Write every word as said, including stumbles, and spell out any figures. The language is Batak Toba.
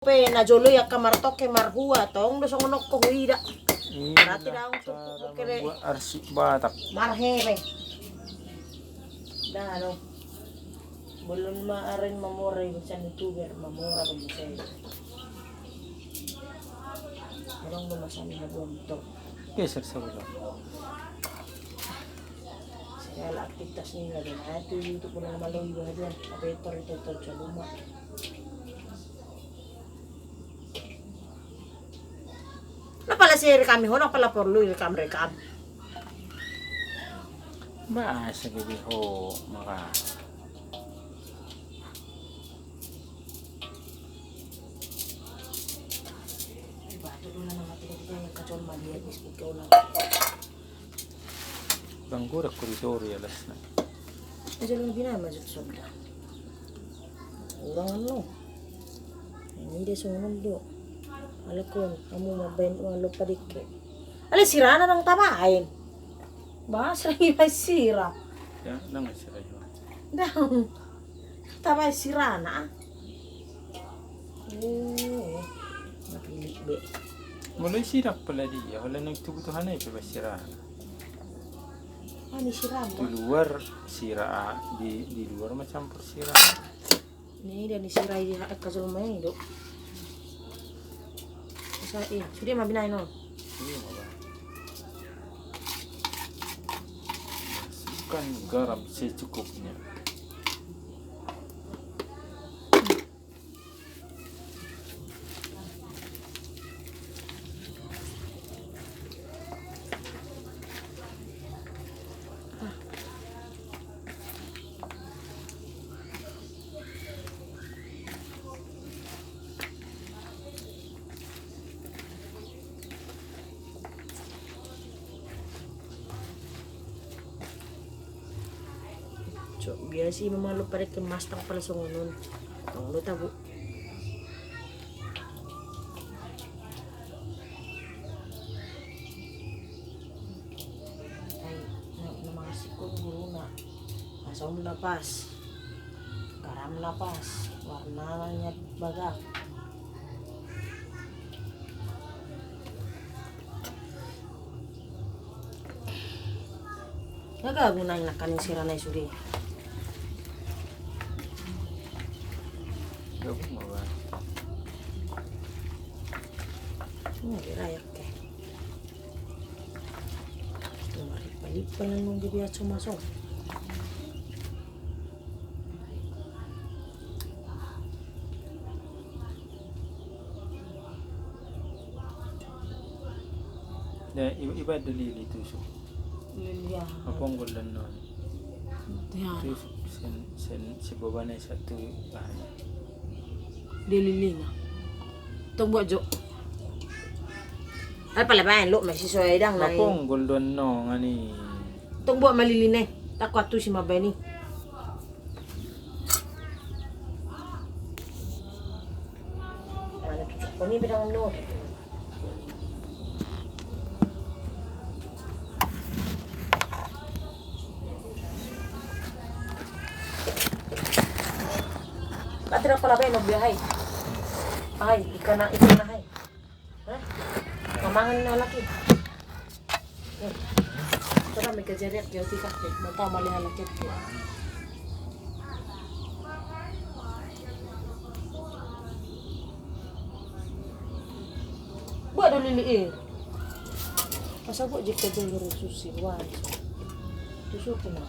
Pe na jolo i angka martongke marhua, tong do songon on ho huida. Berarti daong turpuk kere. Arsik Batak. Marhere. Dah no. Belum ma aren mamora i, bangsa ni tuber mamora bangsa i. Orang do masa ni habuan to. Geser sebelah. Segala aktivitas ni nggak ada. Nah, itu YouTube belum malu ibu habuan. Apa itu, itu, itu, coba. Na pala sai rekam i ho, na pala porlu rekam-rekam. Bahasa gede ho maka. Bang, godang koridor i alasna. Aja lu bina maju sonda. Urang anu. Ini dia songon do. Alekon, kamu mambaen uang lo padike. Ale sirana nang tabaen. Bahasa lagi bahas sira. Ya, nang sira juga. Dang. Tabaen sirana. Eh, napilih be. Mulai sidak pala dia, holan na tubutuhan ai pe ba sira. Ah, ni sira. Di luar sira, di, di luar ma campur sira. Ni dia ni sira i, hak ka jolma i do. Bisa i, sudah ma binaen on. Iya, ma ba. Masukkan garam secukupnya. So, biasa i mamalu pada ke mastang pala songon on. Tong do tabo. Ai, na, na mangasik ko guruna. Asam na pas. Garam na pas. Warna na bagak. Nga gabung nang nangkaning sirana i sude. Gabung ma ba. Nga dirayak ke. Tumari palipalan nung di biasa masuk. Ya, i-, iba do lili tusuk. Lili, ya. Apa nggol dan non? Ya. Tusuk sen, sen, si bobana satu bahan. Di lili na. Tong buat jo. Ai pala baen lo masih soai dang na i. Apa nggol dan non ani. Tong buat ma lili na i. Tako atu si ma baen i. Mana tutup koni bidang no. Ati ra pala baen no be hai. Hai, ikan na, ikan na hai. Hah? Mamangan na laki. Tara me kajariak kio tika ke, mata mali halak ke. Buat do lili i. Masa buat jika dulu susi wan. Tusuk na.